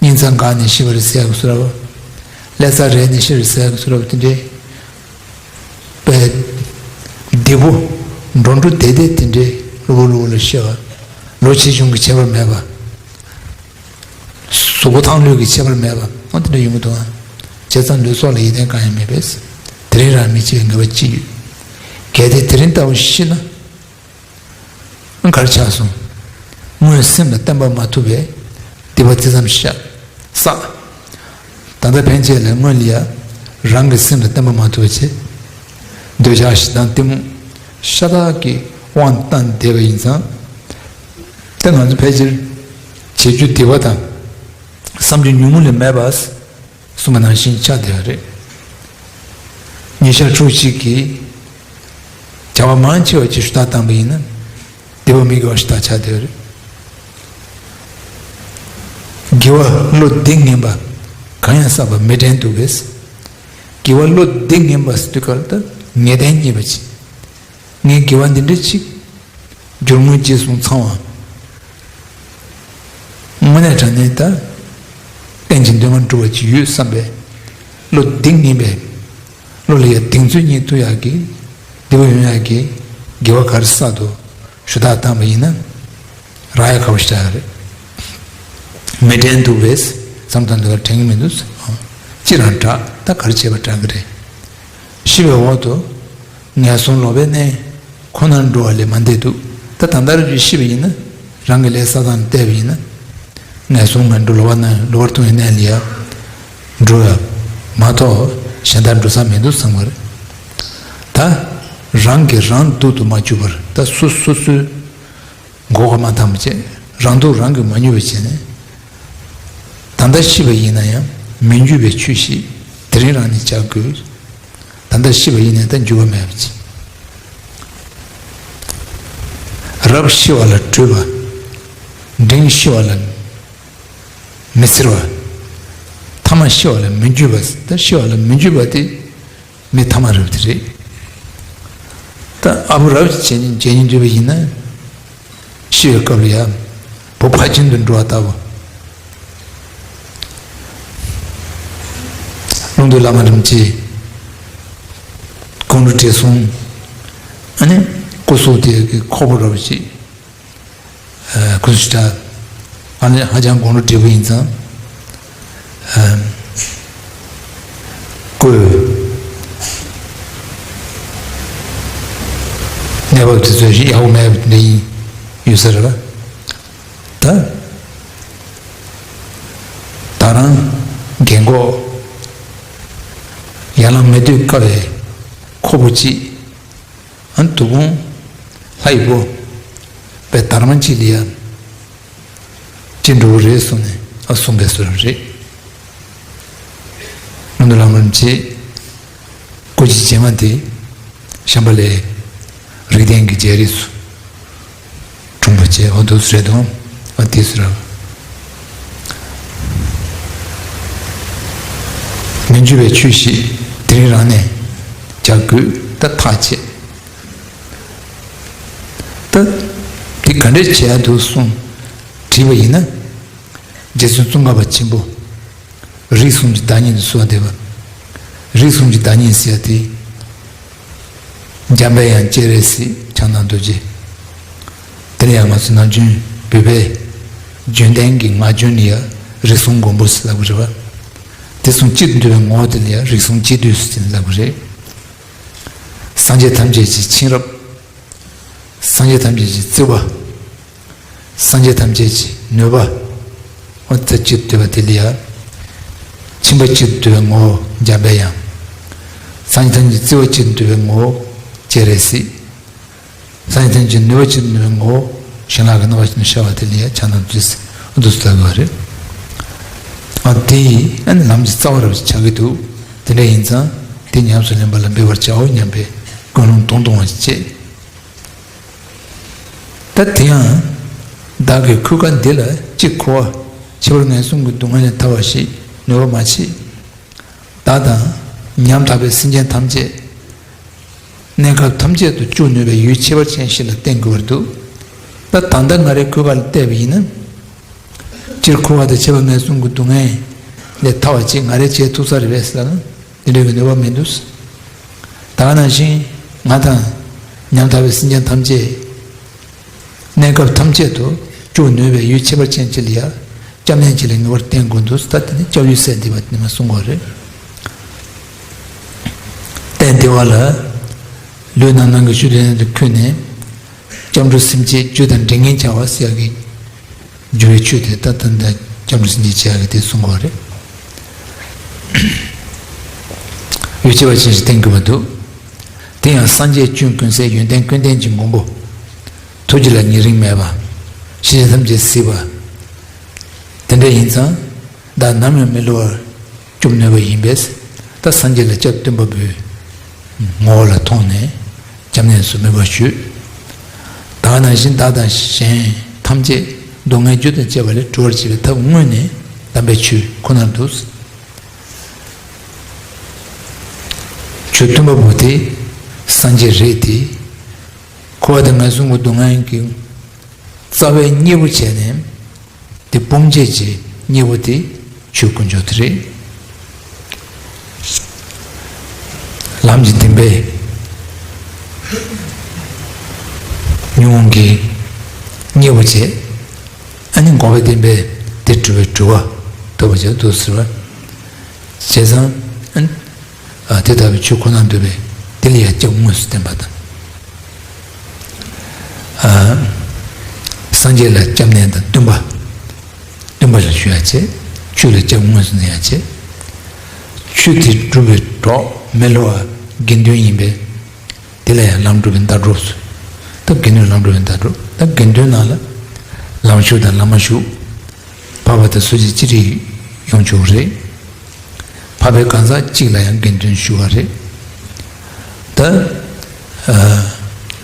རེད། སྙིང་རྩ་འགགས་ནས་ཤི་བ་རེད་ཟེར་ཡག་གི་བཟོ་འདྲ་བ། ཀླད་རྩ་རལ་ནས་ཤི་བ་རེད་ཟེར་ཡག་གི་བཟོ་འདྲ་བ་དེ་འདྲའི། པའི། བདེ་པོ། འགྲོ་འགྲོ་བདེ་བདེ་དེ་འདྲའི་གློ་བུར་གློ་བུར་ལ་ཤི་བ། ལོ་ཆེ་ཆུང་གི་ཁྱད་པར་མེད་པ། གཟུགས་པོ་ཐང་ལྷོད་ཀྱི་ཁྱད་པར་མེད་པ་འོ་དེ་འདྲ་ཡོང་གི་འདུག་ཨ། བྱས་ཙང་ལུས་སྲོག་ལ་ཡིད་བརྟན་གང་ཡང་མེད་པས། དེ་རིང་རང་མི་འཆི་བའི་ངེས་པ་ཅི་ཡོད། གལ་ཏེ་དེ་རིང་ལྟ་བུ་ཤི་ན། གར་ཆགས་སོང་། སྔོན་སེམས་ལ་བརྟན་པ་མ་ཐུབ་པས་སྡིག་པ་ཅི་ཙམ་བཤགས། བསགས། ད་ལྟ་ཕན་ཆད་ལ་སྔོན་ལ་ཡ། རང་གི་སེམས་ལ་བརྟན་པ་མ་ཐུབ་པ་བྱས། འདོད་ཆགས་ཞེ་སྡང་གཏི་མུག་ཤ་སྟག་གི་དབང་བཏང་བསྡད་པ་ཡིན་ཙང་། ད་ང་ཚོ་ཕལ་ཆེར་བྱེད་རྒྱུ་སྡིག་པ་དང་། བསམ་རྒྱུ་ཉུང་ངུ་ལས་མེད་པ་གསུངས་པ་ནང་བཞིན་ཆགས་བསྡད་པ་རེད། ཉིན་ཞག་ཕྲུགས་གཅིག་གིས་བྱ་བ་མང་ཆེ་བ་ཅིག་ཞུ་དག་བཏང་པ་ཡིན་ན། བདེ་བ་མི་དགེ་བ་ཞུ་དག་ཆགས་བསྡད་པ་རེད། དགེ་བ་བློ་གཏད་ངན་པ་གང་ཡང་བསགས་པ་མི་དྲན་འདུག་པས། དགེ་བ་བློ་གཏད་ངན་པ་ཟེར་དུས་ག་ལ་ད་ངེས་གཏན་རྙེད་པ་ཅིག་ངས་དགེ་བ་འདི་འདྲ་ཅིག་སྦྱོར་དངོས་རྗེས་བཟུང་ཚང་བ། དངོས་གནས་དྲང་གནས་ད་གཏན་གྱི་འདུན་མ་འགྲུབ་པ་ཅིག་ཡོད་བསམ་པའི་བློ་གཏད་ངན་པའི་བློ་ལ་ཡ་གདེང་ཚོད་རྙེད་ཐུབ་ཡག་གི་བདེ་བོ་ཡོང་ཡག་གི་དགེ་བ་ག་རེ་བསགས་འདུག་ཞུ་དག་བཏང་པ་ཡིན་ན། རག་ཡ་ཁག་པོ་ཞིག་རེད། མི་དྲན་འདུག་པས་བསམ་བཏང་འདུག་ག་དྲན་གི་མི་འདུག་ཨ། ཅི་རང་དྲག་ད་ག་རེ་བྱས་པ་དྲག་གི་རེད། ཤི་བའི་འོག་ཏུ་ངན་སོང་ལོག་པའི་གནས་ཁོ་ནར་འགྲོ་བ་ལས་མ་འདས་འདུག་ད་ད་ལྟ་རུ་ཅིག་ཤི་བ་ཡིན་ན་རང་གི་ལས་བསགས་སྟངས་བལྟས་པ་ཡིན་ན། ངན་སོང་ངན་འགྲོ་ལོག་པ་ན་ལོག་པར་ལྟུང་བའི་གནས་ལ་ཡ་འགྲོ་ཡ་མ་གཏོགས་གཞན་དག་འགྲོ་ས་མི་འདུག་བསམ་གི་རེད། ད་རང་གིས་རང་སྡུག་ཏུ་མ་གྱུར་པར་ད་སོ་སོ་སོའི། མགོ་སྐོར་མ་བཏང་བ་བྱས། རང་སྡུག་རང་གིས་མ་མྱོང་བ་བྱས་ནས། ད་ལྟ་ཤི་བ་ཡིན་ན་ཡང་མི་འགྱུར་བའི་ཆོས་ཤིག་དེ་རིང་རང་ནས་བྱ་དགོས། ད་ལྟ་ཤི་བ་ཡིན་ན་ད་འགྱུར་བ་མེད་པ་བྱས། རབས་ཤི་བ་ལ་བྲོད་པ། འབྲིང་ཤི་བ་ལ་མི་འཚེར་བ། ཐ་མ་ཤི་བ་ལ་མི་འགྱུར་བ། ད་ཤི་བ་ལ་མི་འགྱུར་བ་དེ། མི་ཐ་མ་རབས་དེ་རེད། ད་ཨ་བུ་རབས་ཀྱི་བྱས་ཉེས་བྱས་ཉེས་འདུས་པ་ཡིན་ན། ཤི་བའི་སྐབས་ལ་ཡང་བུ་ཕ་རྒྱུད་དུ་འགྲོ་བ་ལྟ་བུ། ཀླུང་རྡོལ་བླ་མ་རིན་པོ་ཆེ་དགུང་ལོ་བགྲེས་སོང་། ཨ་ནི་སྐུ་གཟུགས་དེ་གི་ཁོག་པ་རབས་ཅིག་ཁུ་སུ་ཏྲ། ཨ་ནི་ཧ་ཅང་དགུང་ལོ་བགྲེས་པོ་ཡིན་ཙང་། ཨ། སྐུའི་གནས་བབ་དེ་ཚོ་ཡག་པོ་མེད་པ་འདྲ་ཡིན་ཡོད་ས་རེད་པ། ད་ད་རང་རྒན་གོག་ཡར་ལངས་མི་འདོད་དཀའ་བའི་ཁོག་པ་གཅིག་ཨ་ནི་དུ་བོང་ལྷ་ཡི་བུ་པའི་དར་མ་གཅིག་ལ་ཡ་ཅི་འགྲོ་གི་རེད་གསུངས་ནས་ཨ་གསུང་པའི་བཟོ་འདྲ་རེད། ཀླུང་རྡོལ་བླ་མ་རིན་པོ་ཆེ་སྐུ་མཆེད་རྗེས་མ་དེ་ཤམྦྷ་ལའི་རིགས་ལྡན་གྱི་རྒྱལ་རིགས་སུ་འཁྲུངས་པ་བཅས་འོ་འདུག་སེ་རེད་དོ། ཨ་དེ་སུ་ར། མི་འགྱུར་བའི་ཆོས་ཤིག་དེ་རིང་རང་ནས་བྱ་དགོས་ད་ཐག་བཅད། ད་དེ་ག་འདྲས་བྱེད་ཡ་འདུག་གསུངས་དྲིས་པ་ཡིན་ན། རྗེ་བཙུན་ཙོང་ཁ་པ་ཆེན་པོ། རིགས་གསུམ་གྱི་བདག་ཉིད་དུ་གསོལ་བ་འདེབས་པ། རིགས་གསུམ་གྱི་བདག་ཉིད་ཟེར་ཡ་དེ། འཇམ་པའི་དབྱངས་སྤྱན་རས་གཟིགས་ཕྱག་ན་རྡོ་རྗེ། དེ་ལ་ཡང་ང་ཚོ་ནམ་རྒྱུན་བོད་པའི་ལྗོན་ཏན་གྱི་ངག་རྒྱུན་ལ་ཡང་རིགས་གསུམ་མགོན་པོ་ཟེར་ལབ་ཀྱི་རེད་པ། དེ་གསུམ་གཅིག་ཏུ་འདུས་པའི་ངོ་བོ་དེ་ལ་ཡང་རིགས་གསུམ་གཅིག་བསྡུས་ཟེར་ལབ་ཀྱི་རེད། སངས་རྒྱས་ཐམས་ཅད་ཀྱི་མཁྱེན་རབ། སངས་རྒྱས་ཐམས་ཅད་ཀྱི་བརྩེ་བ། སངས་རྒྱས་ཐམས་ཅད་ཀྱི་ནུས་པ། འོ་ད་གཅིག་ཏུ་འདུས་པ་དེ་ལ་ཡང་། མཁྱེན་པ་གཅིག་ཏུ་འདུས་པའི་ངོ་བོ་འཇམ་པའི་དབྱངས། སངས་རྒྱས་ཐམས་ཅད་ཀྱི་བརྩེ་བ་གཅིག་ཏུ་འདུས་པའི་ངོ་བོ་སྤྱན་རས་གཟིགས། སངས་རྒྱས་ཐམས་ཅད་ཀྱི་ནུས་པ་གཅིག་ཏུ་འདུས་པའི་ངོ་བོ་གཞན་ལ་གི་རྣམ་པ་ཅན་ཤར་བ་དེ་ལ་ཡང་ཕྱག་ན་རྡོ་རྗེ་འདུག་སེ་ལབ་དགོས་པ་རེད། ཨ་དེ་ཡིས་ཨ་ནི་ལམ་གྱི་རྩ་བ་རབ་ཅིག་ཆགས་ཀྱི་འདུག་དེ་འདྲ་ཡིན་ཙང་དེ་ཉམས་སུ་ལེན་པ་ལ་འབད་པར་བྱའོ་སྙམ་པའི་ཀུན་སློང་དུང་དུང་བ་ཞིག་བསྐྱེད། ད་དེ་ཡང་། བདག་གིས་འཁོར་སྐལ་འདི་ལ་ཅི་འཁོར་བ་ཁྱད་པར་ངན་སོང་གི་སྡུག་བསྔལ་ལས་ཐར་བ་ཞིག་ནུས་པ་མ་མཆིས། བདག་དང་ཉམ་ཐག་པའི་སེམས་ཅན་ཐམས་ཅད་གནས་སྐབས་ཐམས་ཅད་དུ་སྐྱོབ་ནུས་པའི་ཡུལ་ཁྱད་པར་ཅན་ཞིག་ལ་བརྟེན་དགོས་པར་འདུག་ད་ད་ལྟ་ང་རའི་འཁོར་སྐལ་ལ་བལྟས་པ་ཡིན་ན། སྤྱིར་འཁོར་བ་དང་ཁྱད་པར་ངན་སོང་གི་སྡུག་བསྔལ་ལས་ཐར་བ་ཅིག་ང་རས་བྱེད་ཐུབ་ས་རེད་པས་ཟེར་ན། དེ་འདྲ་གི་ནུས་པ་མི་འདུག་ད་ག་ནང་བཞིན་ང་དང་ཉམ་ཐག་པའི་སེམས་ཅན་ཐམས་ཅད་གནས་སྐབས་ཐམས་ཅད་དུ་སྐྱོབ་ནུས་པའི་ཡུལ་ཁྱད་པར་ཅན་ཅིག་ལ་ཡ་སྐྱབས་གནས་ཅིག་ལ་ངེས་པར་བརྟེན་དགོས་འདུག་ད་དེ་ནི་སྐྱབས་ཡུལ་ཟེར་འདི་བ་དེ་མ་གསུང་དགོས་རེད། གཏན་བདེ་བ་ལ་ལུས་རྣམ་སྣང་གི་ཤུགས་ལྡན་དུ་འཁོད་ནས་སྐྱབས་འགྲོ་སེམས་བསྐྱེད་རྒྱུ་དང་འབྲས་གཉེན་བྱ་བ་ཟེར་ཡ་གི་འགྱུར་བའི་ཆོས་དེ་ད་ལྟ་འདི་སྐྱབས་འགྲོ་སེམས་བསྐྱེད་བྱེད་ཡག་གི་དེ་གསུང་གི་ཡོད་རེད། ཡུལ་ཁྱད་པར་ཅན་ཞིག་བསྟན་དགོས་པ་འདུག་དེ་ཡང་སངས་རྒྱས་སྤྱན་ཀུན་གསལ་ཡོན་ཏན་ཀུན་ལྡན་གྱི་མགོན་པོ། ཐུགས་རྒྱུད་ལ་ཉེ་རིང་མེད་པ། ཤེས་བྱ་ཐམས་ཅད་གཟིགས་པ། དེ་འདྲ་ཡིན་ཙང་ བདག་ནམ་ཡང་མི་བསླུ་བར་སྐྱོབ་ནུས་པ་ཡིན་པས། ད་སངས་རྒྱས་ལ་སྐྱབས་བསྟུན་པ་པོའི་ངོ་བོ་ལ་མཐོང་ནས་སྐྱབས་གནས་སུ་དམིགས་པ་ཞུས། ད་ག་ནང་བཞིན་བདག་དང་གཞན་ཐམས་ཅད་སྡུག་བསྔལ་རྒྱུ་དང་བཅས་པ་ལས་གྲོལ་བར་བྱེད་པའི་ཐབས་དངོས་ནི་དམ་པའི་ཆོས་ཁོ་ནར་འདུག། ཆོས་སྟོན་པ་པོ་དེ་སངས་རྒྱས་རེད་དེ། འཁོར་བ་དང་ངན་སོང་གི་སྡུག་བསྔལ་གྱི་རྩ་བའི་གཉེན་པོ་བྱས་ནས། དེ་སྤོང་བྱེད་ཀྱི་གཉེན་པོ་དེ་ཆོས་དཀོན་མཆོག་དེ་རེད། ལམ་གྱི་བདེན་པའི་ཉོན་མོངས་ཀྱི་གཉེན་པོ་བྱས། ཨ་ནི་འགོག་པའི་བདེན་པས་དེ་གྲུབ་པའི་གྲུབ་པ་ཐོབ་པ་བྱེད་དུ་ཟེར་བ། བྱས་ཙང་ཨ་ནི་ཨ་དེ་ལྟ་བུའི་ཆོས་ཁོ་ན་འདུས་པས་དེ་ལ་ཡང་སྐྱབས་དངོས་སུ་བསྟན་པ་དང་། ཨ། སངས་རྒྱས་ལ་སྐྱབས་གནས་དང་བསྟུན་པ། བསྟུན་པ་ལ་ཞུ་ཡ་བྱེད། ཆོས་ལ་སྐྱབས་དངོས་སུ་གནས་ཡ་བྱེད། ཆོས་དེ་སྒྲུབ་པའི་གྲོགས་མི་བསླུ་བ་དགེ་འདུན་ཡིན་པས། དེ་ལ་ཡང་ལམ་སྒྲུབ་པའི་ཟླ་གྲོགས་སུ། ད་དགེ་འདུན་ལམ་སྒྲུབ་པའི་ཟླ་གྲོགས། ད་དགེ་འདུན་ནང་ལ་ལམ་ཞུགས་དང་ལམ་མ་ཞུགས། འཕགས་པ་དང་སོ་སྐྱེ་ཅི་རིགས་ཡོང་ཆོག་རེད། འཕགས་པའི་གང་ཟག་གཅིག་ལ་ཡང་དགེ་འདུན་ཞུ་བ་རེད། ད་ཨ་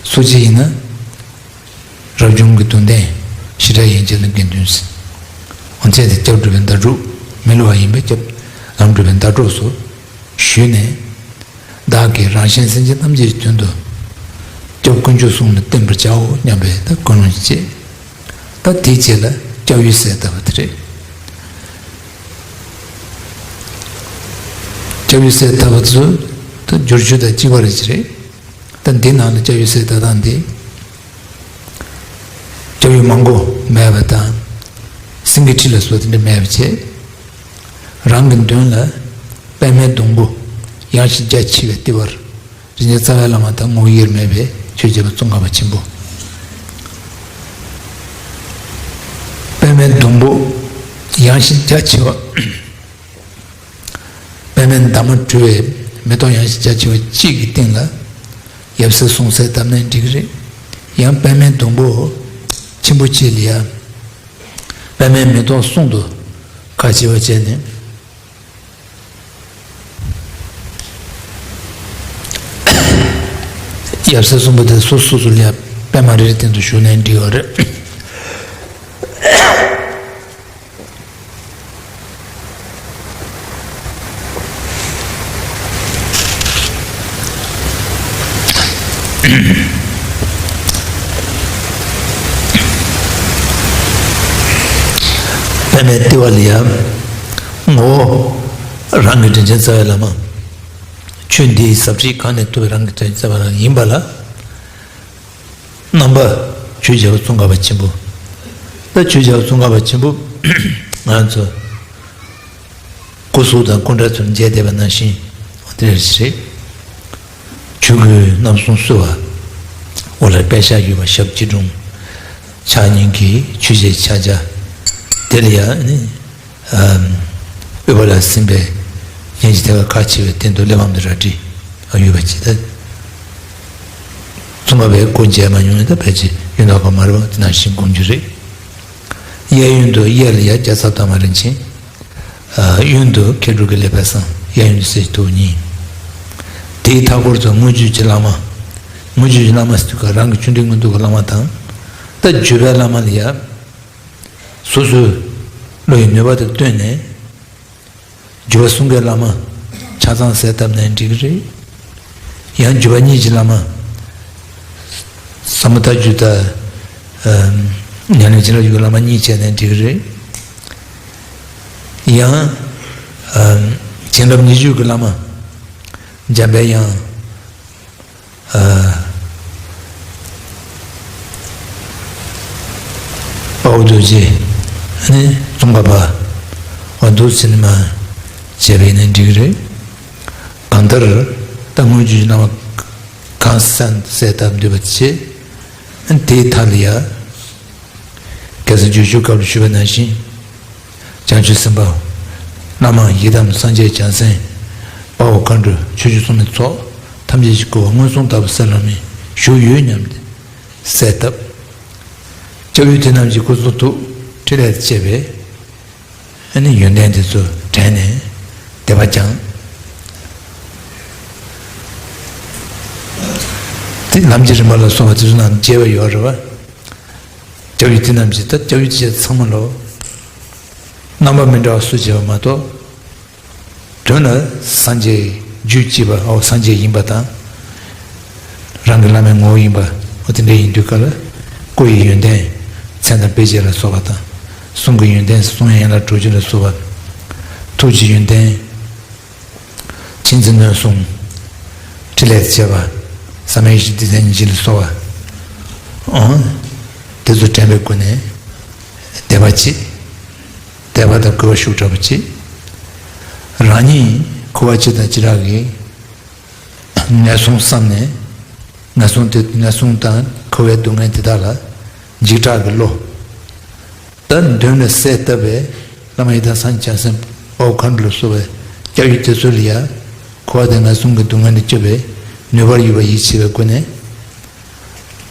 སོ་སྐྱེ་ཡིན་ན། རབ་བྱུང་གི་དོན་ལྡན་ཞི་དྲག་ཡན་ཆད་ལ་དགེ་འདུན་ཟེར། འོན་ཚད་དེ་སྐྱབས་སྒྲུབ་པའི་ཟླ་གྲོགས་མི་བསླུ་བ་ཡིན་པས་སྐྱབས་ལམ་སྒྲུབ་པའི་ཟླ་གྲོགས་སུ་ཞུས་ནས། བདག་གིས་རང་གཞན་སེམས་ཅན་ཐམས་ཅད་ཀྱི་དོན་དུ་སྐྱབས་དཀོན་མཆོག་གསུམ་ལ་བསྟེན་པར་བྱའོ་སྙམ་པའི་ད་ཀུན་སློང་བཅས། ད་དེའི་རྗེས་ལ་སྐྱབས་ཡུལ་གསལ་བཏབ་པ་དེ་རེད། སྐྱབས་ཡུལ་གསལ་བཏབ་པ་ཚོ་ད་བསྒྱུར་བཅོས་དང་གཅིག་པ་རེད་ཅི་རེད། ད་འདི་ནང་ལ་སྐྱབས་ཡུལ་གསལ་བཏབ་སྟངས་འདི། སྐྱབས་ཡུལ་མང་པོ་མེད་པ་དང་། སེང་གེ་ཁྲི་ལ་སོགས་དེ་འདྲ་མེད་པ་བྱས། རང་གི་མདུན་ལ་པདྨའི་སྡོང་པོ་ཡངས་ཤིང་རྒྱ་ཆེ་བའི་ལྟེ་བར། རིན་ཆེན་རྩ་བའི་བླ་མ་དང་ངོ་བོ་དབྱེར་མེད་པའི་ཆོས་རྒྱལ་པོ་ཙོང་ཁ་པ་ཆེན་པོ། པདྨའི་སྡོང་པོ་ཡངས་ཤིང་རྒྱ་ཆེ་བ། པདྨའི་འདབ་མ་འདྲ་བའི་མེ་ཏོག་ཡངས་ཤིང་རྒྱ་ཆེ་བ་གཅིག་གི་སྟེང་ལ་ཡབ་སྲས་གསུང་གསལ་བཏབ་ནའི་འགྲིག་གི་རེད། ཡང་པདྨའི་སྡོང་པོ་ཆེན་པོ་གཅིག་ལ་ཡང་པདྨའི་མེ་ཏོག་གསུམ་དུ་ཁ་ཕྱེ་བ་བྱས་ནས། ཡབ་སྲས་གསུམ་པོ་དེ་སོ་སོ་སོ་ལ་ཡང་པད་མ་རེ་རེ་སྟེང་དུ་བཞུགས་ནའི་འགྲིག་ཡོད་རེད། པདྨའི་ལྟེ་བ་ལ་ཡང་ངོ་བོ་རང་གི་དྲིན་ཅན་རྩ་བའི་བླ་མ། ཆོས་འདིའི་ཟབ་ཁྲིད་གང་ནས་ཐོབ་པའི་རང་གི་དྲིན་ཅན་རྩ་བའི་བླ་མ་ཡིན་པ་ལ། རྣམ་པ་ཆོས་རྒྱལ་པོ་ཙོང་ཁ་པ་ཆེན་པོ། ད་ཆོས་རྒྱལ་པོ་ཙོང་ཁ་པ་ཆེན་པོ་ང་ཚོ་སྐུ་གཟུགས་དང་སྐུ་འདྲ་ཚོར་མཇལ་བསྡད་པ་ནང་བཞིན་དེ་རེད། ཆོས་གོས་རྣམ་གསུམ་གསོལ་བ། འོག་ལ་པད་ཤག་གཡོན་པ་ཞབས་སྐྱིལ་ཀྲུང་། ཕྱག་གཉིས་ཀྱིས་ཆོས་འཆད་ཕྱག་རྒྱ། དེ་ལ་ཡང་ནི། ཨམ། འོད་འབར་ལ་སིམ་པའི་ཡན་ཆད་དེ་ཁ་ཕྱེ་བའི་སྟེང་དུ་གླེགས་བམ་དང་རལ་གྲི་ཡོད་པ་ཅིག་ད། ཙོང་ཁ་པས་སྐུ་མཇལ་མ་མྱོང་ཡང་ད་ཕལ་ཆེར་ཡོད་མདོག་ཁ་མ་རེད་པ་དེ་ནང་བཞིན་སྒོམ་རྒྱུ་རེད། གཡས་གཡོན་དུ་གཡས་ལ་ཡ་རྒྱ་ཚ་དར་མ་རིན་ཆེན། ཨ། གཡོན་དུ་མཁས་གྲུབ་ཀྱི་ལེགས་པའི་བསང་། གཡས་གཡོན་དུ་སྲས་ཀྱི་ཐུ་བོ་གཉིས། དེའི་མཐའ་སྐོར་དུ་དངུལ་ཆུ་ཀྱི་བླ་མ། དངུལ་ཆུ་ཀྱི་བླ་མ་ཟེར་དུས་ཀ་རང་གི་བཅུད་འདྲེས་དངོས་གྲུབ་ཀྱི་བླ་མ་དང་། ད་བརྒྱུད་པའི་བླ་མ་ལ་ཡ། སོ་སོའི་བློ་ཡི་ནུས་པ་དང་བསྟུན་ནས། བརྒྱུད་པ་གསུམ་ཀའི་བླ་མ་ཆ་ཚང་གསལ་བཏབ་ནའི་འགྲིག་གི་རེད། ཡང་བརྒྱུད་པ་གཉིས་ཀྱི་བླ་མ་ཟབ་མོ་ལྟ་བརྒྱུད་དང་། ཨམ། ཉམས་ལེན་བྱིན་རླབས་བརྒྱུད་པའི་བླ་མ་གཉིས་བྱས་ནའི་འགྲིག་གི་རེད། ཡང་། ཨམ། བྱིན་རླབས་ཉེར་གཅིག་གི་བླ་མ་འཇམ་པའི་དབྱངས། ཨ། དཔའ་བོ་རྡོ་རྗེ། ཨ་ནི་ཙོང་ཁ་པ། འོ་འདུག་ཟེར་ནས་མ་བྱས་པ་ཡིན་ན་འགྲིག་གི་རེད། གང་ལྟར་ད་དངུལ་ཆུ་ཀྱི་བླ་མ་གང་གསལ་གསལ་བཏབ་འདུས་པ་བྱས། ཨ་ནི་དེའི་མཐའ་ལ་ཡ། གེ་སར་རྗེས་འཇུག་སྐབས་ལ་ཞུས་པ་ནང་བཞིན། བྱང་ཆུབ་སེམས་དཔའ། བླ་མ་ཡི་དམ་སངས་རྒྱས་བྱང་སེམས། དཔའ་བོ་མཁའ་འགྲོ་ཆོས་སྐྱོང་སྲུང་མའི་ཚོགས་ཐམས་ཅད་ཀྱིས་བསྐོར་བ་མངོན་སུམ་ལྟ་བུ་གསལ་ལམ་མེར་བཞུགས་ཡོད་སྙམ་སྟེ་གསལ་བཏབ། སྐྱབས་ཡུལ་དེ་རྣམས་ཀྱི་སྐུ་གསུང་ཐུགས་ཕྲིན་ལས་བཅས་པས། ཨ་ནི་ཡོན་ཏན་དེ་ཚོ་དྲན་ནས་དད་པ་བཅངས། དེ་ལམ་གྱི་རིམ་པ་ལ་སོགས་པ་དེ་ཚོ་ནང་མཇལ་བ་ཡོད་རེད་བ། སྐྱབས་ཡུལ་དེ་རྣམས་ཀྱི་ད་སྐྱབས་ཡུལ་དེ་ཚང་མ་ལོ། རྣམ་པ་མི་འདྲ་བ་སུ་བྱས་པ་མ་གཏོགས། དོན་ལ་སངས་རྒྱས་རྒྱུད་གཅིག་པ་འོ་སངས་རྒྱས་ཡིན་པ་དང་། རང་གི་བླ་མའི་ངོ་བོ་ཡིན་པ་འོ་དེ་འདྲ་ཡིན་དུས་སྐབས་ལ་སྐུ་ཡི་ཡོན་ཏན་མཚན་དང་དཔེ་བྱད་ལ་སོགས་པ་དང་། གསུང་གི་ཡོན་ཏན་གསུང་ཡན་ལག་དྲུག་ཅུ་ལ་སོགས་པ། ཐུགས་ཀྱི་ཡོན་ཏན། མཁྱེན་བརྩེ་ནུས་གསུམ། ཕྲིན་ལས་བྱེད་པ། བསམ་ཡས་བཞི་སྡེ་ཚན་བཞི་ལ་སོགས་པ། འོ། དེ་ཚོ་དྲན་པའི་སྒོ་ནས་དད་པ་བྱེད། དད་པ་དང་གུས་པ་ཤུགས་དྲག་པོ་བྱེད། རང་ཉིད་འཁོར་བ་སྤྱི་དང་བྱེ་བྲག་གི་ངན་སོང་བསམ་ནས། ངན་སོང་དེ་ངན་སོང་དང་འཁོར་བའི་སྡུག་བསྔལ་དེ་དག་ལ་འཇིགས་སྐྲག་གི་བློ། ད་མདུན་ལ་གསལ་བཏབ་པའི་བླ་མ་ཡི་དམ་སངས་རྒྱས་བྱང་སེམས་དཔའ་བོ་མཁའ་འགྲོ་ལ་སོགས་པའི་སྐྱབས་ཡུལ་དེ་ཚོ་ལ་ཡ། འཁོར་བ་དང་ངན་སོང་གི་སྡུག་བསྔལ་ལས་སྐྱོབ་པའི་ནུས་པ་ཡོད་པ་ཡིད་ཆེས་པའི་སྒོ་ནས།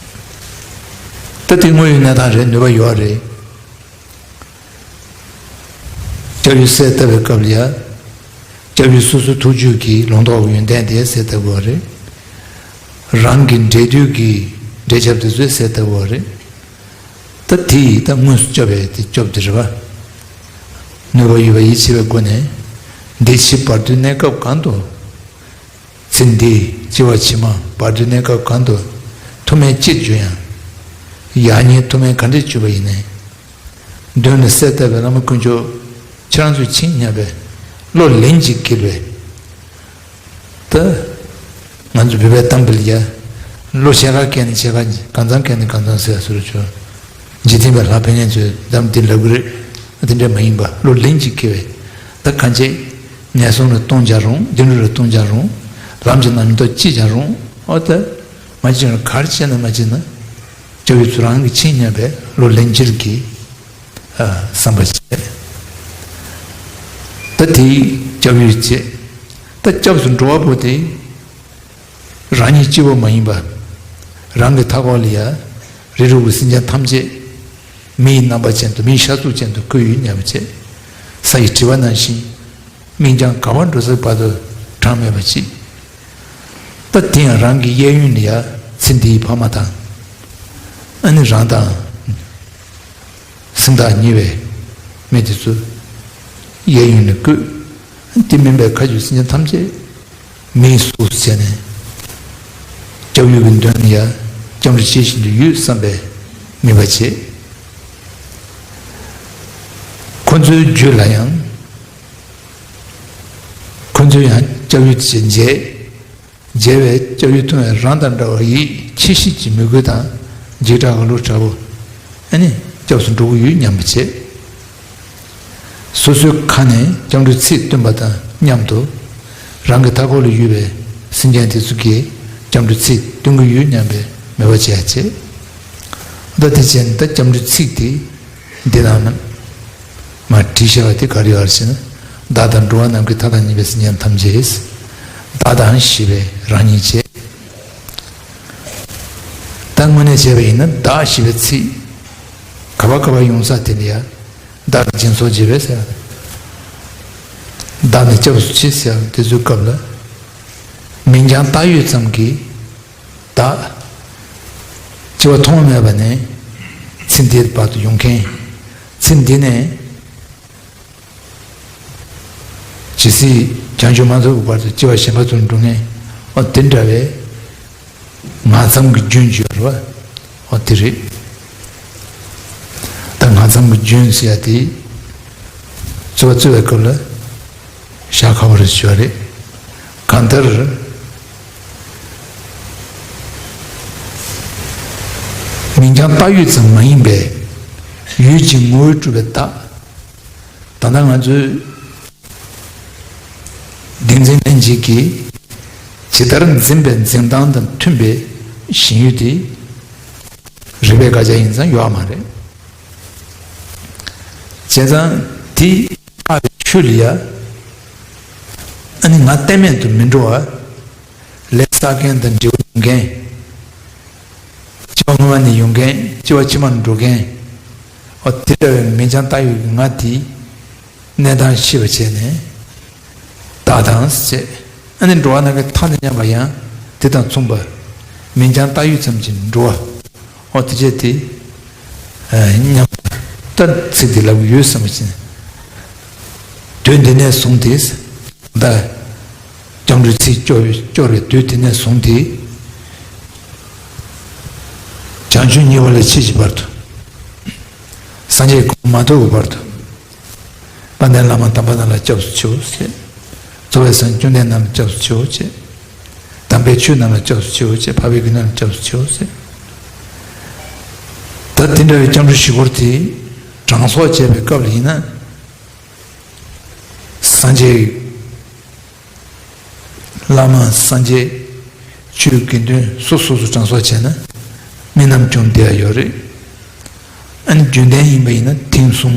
ད་དེ་དངོས་ཡོད་གནས་སྟངས་རེད། ནུས་པ་ཡོད་རེད། སྐྱབས་ཡུལ་གསལ་བཏབ་པའི་སྐབས་ལ་ཡ། སྐྱབས་ཡུལ་སོ་སོའི་ཐུགས་རྒྱུད་ཀྱི་ལུང་རྟོགས་ཀྱི་ཡོན་ཏན་དེ་གསལ་བཏབ་དགོས་པ་རེད། རང་གི་འབྲས་དུས་ཀྱི་འབྲས་ཆབ་དེ་ཚོས་གསལ་བཏབ་དགོས་པ་རེད། ད་དེ་ཡིས་ད་དངོས་སུ་སྐྱོབ་པའི་དེ་སྐྱོབ་དེ་རེད་པ། ནུས་པ་ཡོད་པ་ཡིད་ཆེས་པའི་སྒོ་ནས། འདི་ཕྱི་བར་དོའི་གནས་སྐབས་གང་དུ། ཚེ་འདི་སྐྱེ་བ་ཕྱི་མ་བར་དོའི་གནས་སྐབས་གང་དུ། ཐུགས་སྨོན་ཅིར་འབྱུང་ཡང་། ཡང་སྙིང་ཐུགས་སྨོན་ག་འདྲས་བྱུང་བ་ཡིན་ནའི། མདུན་ལ་གསལ་བཏབ་པའི་བླ་མ་དཀོན་མཆོག་ཁྱེད་རང་ཚོས་མཁྱེན་སྙམ་པའི་བློ་ལན་གཅིག་འཁེལ་བས། ད་ང་ཚོ་བོད་པའི་གཏམ་དཔེ་ལ་ཡ། བློ་ཕྱེད་ཀ་བཀལ་ནས་ཕྱེད་ཀ། གང་ཚང་བཀལ་ནས་གང་ཚང་ཟེར་བཟོ་འདྲ་བྱུང་། འཇིག་རྟེན་པའི་ལྷ་ཕན་ཡོན་ཚོས་འཛམ་འདི་ལབ་གི་རེད། དེ་འདྲ་མ་ཡིན་པ་བློ་ལན་གཅིག་འཁེལ་བས། ད་གང་བྱེད། ངན་སོང་ལ་ལྟུང་ཀྱང་རུང་། སྡིག་སྒྲིབ་ལ་ལྟུང་ཀྱང་རུང་། ལམ་གྱི་རྣམ་རྟོག་སྐྱེས་ཀྱང་རུང་། ཨོ་ད། མ་བྱས་ན་ག་རེ་བྱས་ན་མ་བྱས་ན། སྐྱབས་ཡུལ་ཚུར་རང་གིས་མཁྱེན་སྙམ་པའི་བློ་ལན་གཅིག་གིས། ཨ། བསམ་པ་བྱས། ད་དེ་སྐྱབས་ཡུལ་བྱས། ད་སྐྱབས་སུ་འགྲོ་བ་པོ་དེ། རང་ཉིད་གཅིག་པོ་མ་ཡིན་པ། རང་གི་མཐའ་འཁོར་ལ་ཡ། རིགས་དྲུག་གི་སེམས་ཅན་ཐམས་ཅད། མིའི་རྣམ་པ་ཅན་དུ། མིའི་ཤ་གཟུགས་ཅན་དུ་བཀོད་ཡོད་སྙམ་པ་བྱས། ས་ཡི་དྲི་བ་ནང་བཞིན། མིག་རྒྱང་ག་པར་འགྲོ་སའི་བར་དུ་གྲངས་མེད་པ་ཅིག་ད་དེ་ཡང་རང་གི་གཡས་གཡོན་ལ་ཡ། ཚེ་འདིའི་ཕ་མ་དང་། ཨ་ནི་རང་དང་། སེམས་ཐག་ཉེ་བའི་མི་དེ་ཚོ་གཡས་གཡོན་ལ་བཀོད། དེ་མིན་པའི་མཁའ་སྤྱོད་སེམས་ཅན་ཐམས་ཅད་མིའི་གཟུགས་སུ་བྱས་ནས། སྐྱབས་ཡུལ་གྱི་མདུན་ལ་ཡ། སྐྱབས་འགྲོ་བྱེད་བཞིན་དུ་ཡོད་བསམ་པའི་དམིགས་པ་བྱེད། ཁོ་ཚོའི་རྒྱུད་ལ་ཡང་། ཁོ་ཚོས་ཡང་སྐྱབས་ཡུལ་དེ་མཇལ། མཇལ་བས་སྐྱབས་ཡུལ་མཐོང་བས་རང་དང་འདྲ་བར་ཡིད་ཆེས་ཤིང་མོས་གུས་དང་འཇིགས་སྐྲག་གི་བློ་དྲག་པོ། ཨ་ནི་སྐྱབས་སུ་འགྲོ་གི་ཡོད་སྙམ་པ་བྱེད། སོ་སོའི་ཁ་ནས་སྐྱབས་འགྲོའི་ཚིག་བཏོན་པ་དང་མཉམ་དུ། རང་གི་མཐའ་འཁོར་ལ་ཡོད་པའི་སེམས་ཅན་དེ་ཚོ་གིས་སྐྱབས་འགྲོའི་ཚིག་འདོན་གྱི་ཡོད་སྙམ་པའི་མོས་པ་བྱེད་ཡ་བྱེད། ད་དེ་བྱས་ནས་ད་སྐྱབས་འགྲོའི་ཚིག་དེ་འདི་ནང་ན་མར་བྲིས་བཞག་པ་དེ་ག་རེ་ཡོད་ཟེར་ན། བདག་དང་འགྲོ་བ་རྣམས་ཀྱི། མཐའ་དང་ཉེ་བའི་སེམས་ཅན་ཐམས་ཅད། བདག་དང་ཞེས་པས་རང་ཉིད་བྱས། ད་དངོས་གནས་བྱས་པ་ཡིན་ན་བདག་ཞེས་པའི་ཚིག་ག་པར་ག་པར་ཡོང་ས་དེ་ལ་ཡ། བདག་གིས་སྦྱིན་སོགས་བགྱིས་པས་ཟེར། བདག་ནི་སྐྱབས་སུ་མཆི་ཟེར་དེ་ཚོའི་སྐབས་ལ། མིང་རྐྱང་བཏགས་ཡོད་ཙམ་གྱིས་བདག་སྐྱེ་བ་ཐོག་མ་མེད་པ་ནས་ཚེ་འདིའི་བར་དུ་ཡོང་མཁན། ཚེ་འདི་ནས་ཇི་སྲིད་བྱང་ཆུབ་མ་ཐོབ་ཀྱི་བར་དུ་སྐྱེ་བ་གཞན་པ་ཚོར་འགྲོ་མཁན། ཨོ་དེ་འདྲ་བའི་ངག་ཙམ་གྱི་རྒྱུན་ཅིག་ཡོད་རེད་བ། ཨོ་དེ་རེད། ད་ངག་ཙམ་གྱི་རྒྱུན་ཟེར་ཡ་དེ་རྩོད་པ་རྩོད་པའི་སྐབས་ལ་བཞག་ཁག་པོ་རེད་ཞུ་བ་རེད། གང་ལྟར་མིང་རྐྱང་བཏགས་ཡོད་ཙམ་མ་ཡིན་པའི་ཡུལ་གྱི་ངོ་བོས་གྲུབ་པའི་བདག་ད་ལྟ་ང་ཚོའི་བདེན་འཛིན་ལྷན་སྐྱེས་ཀྱིས་ཇི་ལྟར་འཛིན་པའི་འཛིན་སྟངས་དང་མཐུན་པའི་ཞེན་ཡུལ་དེ་རིགས་པས་དགག་བྱ་ཡིན་ཙང་ཡོད་མ་རེད། བྱས་ཙང་དེ་བཏགས་པའི་ཤུལ་ལ་ཡ། ཨ་ནི་ང་གཏན་མེད་དུ་མི་འགྲོ་བ། ལས་བསགས་མཁན་དང་འབྲས་བུ་འབྱུང་མཁན། སྐྱེ་བ་སྔོན་མ་ནས་ཡོང་མཁན། སྐྱེ་བ་ཕྱི་མར་འགྲོ་མཁན། ཨོ་དེ་འདྲ་བའི་མིང་རྐྱང་བཏགས་ཡོད་ཀྱི་ང་དེ། གནས་སྟངས་ཤེས་པ་བྱས་ནས། བདག་དང་ཟེར། ཨ་ནི་འགྲོ་བ་རྣམས་ཀྱི་མཐའ་ནི་མཉམ་པ་ཡང་དེ་དང་མཚུངས་པ། མིང་རྐྱང་བཏགས་ཡུལ་ཙམ་གྱི་འགྲོ་བ། ཨོ་དེ་བྱས་དེ། མཉམ་པ་ད་ཚིག་དེ་ལབ་ཡོད་བསམ་པ་བྱས་ནས། དུས་འདི་ནས་བཟུང་སྟེ། ད། སྐྱབས་འགྲོའི་ཚིག་སྐྱོར་སྐྱོར་བའི་དུས་དེ་ནས་བཟུང་སྟེ། བྱང་ཆུབ་ཉེ་བ་ལ་མཆིས་ཀྱི་བར་དུ། སངས་རྒྱས་གོང་མ་ཐུག་གི་བར་དུ། དཔལ་ལྡན་བླ་མ་དམ་པ་རྣམས་ལ་སྐྱབས་སུ་མཆིའོ་ཟེར། རྫོགས་པའི་སངས་རྒྱས་བཅོམ་ལྡན་འདས་རྣམས་ལ་སྐྱབས་སུ་མཆིའོ་ཟེར། དམ་པའི་ཆོས་རྣམས་ལ་སྐྱབས་སུ་མཆིའོ་ཟེར། འཕགས་པའི་དགེ་འདུན་ལ་སྐྱབས་སུ་མཆིའོ་ཟེར། ད་དེ་འདྲ་བའི་སྐྱབས་འགྲོ་བཞི་སྐོར་དེ་གྲངས་གསོག་བྱས་པའི་སྐབས་ལ་ཡིན་ན། སངས་རྒྱས། བླ་མ་སངས་རྒྱས། ཆོས་དགེ་འདུན་སོ་སོ་སོ་གྲངས་གསོག་བྱས་ན། མི་རྣམས་ཀྱང་བསྡད་ཡ་ཡོད་རེད། ཨ་ནི་རྒྱུན་ལྡན་ཡིན་པ་ཡིན་ན་ཐེངས་གསུམ།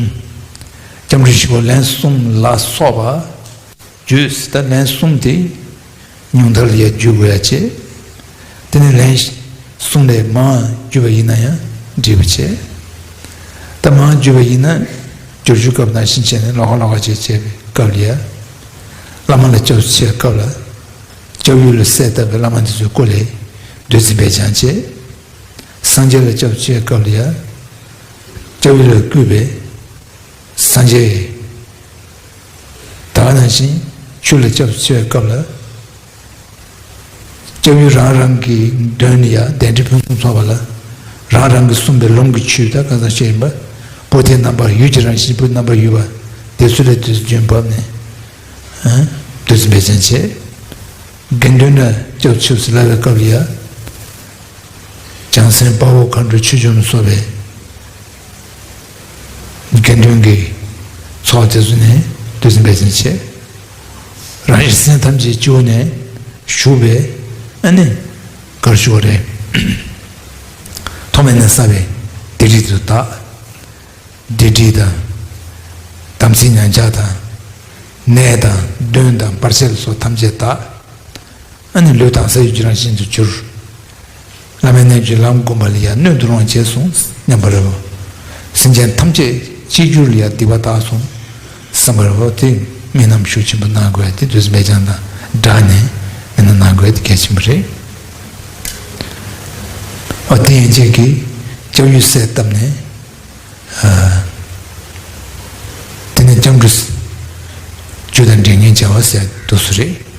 སྐྱབས་འགྲོ་བཞི་པོ་ལན་གསུམ་ལ་སོགས་པ། བརྗོད་ཟེར་ད་ལན་གསུམ་དེ། ཉུང་མཐར་ཡར་བརྗོད་དགོས་ཡ་བྱས། དེ་ནས་ལན་གསུམ་ལས་མང་བརྒྱུད་པ་ཡིན་ན་ཡང་འགྲིག་པ་བྱས། ད་མང་བརྒྱུད་པ་ཡིན་ན། སྦྱོར་བརྗོད་སྐབས་ནང་བཞིན་བྱས་ནས་ལོགས་ཀ་ལོགས་ཀ་བྱས་བྱས་པའི་སྐབས་ལ་ཡ། བླ་མ་ལ་སྐྱབས་སུ་མཆིའི་སྐབས་ལ། སྐྱབས་ཡུལ་ལ་གསལ་བཏབ་པའི་བླ་མ་དེ་ཚོའི་སྐོར་ལས་བདུད་རྩི་འབེབས་སྦྱང་བྱས། སངས་རྒྱས་ལ་སྐྱབས་སུ་མཆིའི་སྐབས་ལ་ཡ། སྐྱབས་ཡུལ་ལ་བསྐུལ་བའི་སངས་རྒྱས། ད་ག་ནང་བཞིན་ཆོས་ལ་སྐྱབས་སུ་མཆིའི་སྐབས་ལ། སྐྱབས་ཡུལ་རང་རང་གི་དོན་ལ་ཡ་གདན་འདྲེན་ཕུན་སུམ་ཚོགས་པ་ལ། རང་རང་གིས་གསུངས་པའི་ལུང་གི་ཆོས་ད་ག་ཚང་ཤེས་ཡིན་པ། པོ་ཏི་རྣམ་པར་ཡུལ་གྱི་རང་བཞིན་པོ་རྣམ་པར་ཡོད་པ། དེ་ཚོ་ལ་དུས་སུ་རྒྱུན་བབས་ནས། ཨ། དུས་སུ་འབད་བརྩོན་བྱེད། དགེ་འདུན་ལ་སྐྱབས་སུ་མཆིའོ་ཟེར་ལབ་པའི་སྐབས་ལ་ཡ། བྱང་སེམས་དཔའ་བོ་མཁའ་འགྲོ་ཆོས་སྐྱོང་ལ་སོགས་པའི་དགེ་འདུན་གྱི་ཚོགས་དེ་ཚོ་ནས་དུས་སུ་འབད་བརྩོན་བྱེད། རང་གི་སེམས་ཐམས་ཅད་སྤྱི་བོ་ནས་ཞུགས་པའི་ཨ་ནི་གར་ཞུ་བ་རེད། ཐོག་མེད་ནས་བསགས་པའི་སྡིག་སྒྲིབ་དེ་དག་སྡིག་སྒྲིབ་དང་། དམ་ཚིག་ཉམས་ཆག་དང་། ནད་དང་གདོན་དང་བར་ཆད་ལ་སོགས་ཐམས་ཅད་དག་ཨ་ནི་ལུས་དྭངས་གསལ་ཡུལ་གྱི་རང་བཞིན་དུ་གྱུར། བླ་མའི་རྣལ་འབྱོར་ལམ་བསྒོམ་པ་ལ་ཡང་སྣོད་དུ་རུང་བ་བྱས་སོང་སྙམ་པ་རེད་བ། སེམས་ཅན་ཐམས་ཅད་གཅིག་གྱུར་ལ་ཡང་སྡིག་པ་དག་སོང་བསམ་པ་རེད་བ། དེ་སྨོན་ལམ་ཤུགས་ཆེན་པོ་གནང་དགོས་ཡ་དེ་དུས་སུ་འབད་བརྩོན་དང་སྦྲགས་ནས་སྨོན་ལམ་གནང་དགོས་ཡ་དེ་གལ་ཆེན་པོ་རེད། ཨ་དེ་ཡན་ཆད་ཀྱིས་སྐྱབས་ཡུལ་གསལ་བཏབ་ནས། ཨ། དེ་ནས་སྐྱབས་འགྲོ་རྒྱུ་དང་འབྲས་གཉེན་བྱ་བ་ཟེར་འདུག་སེ་རེད།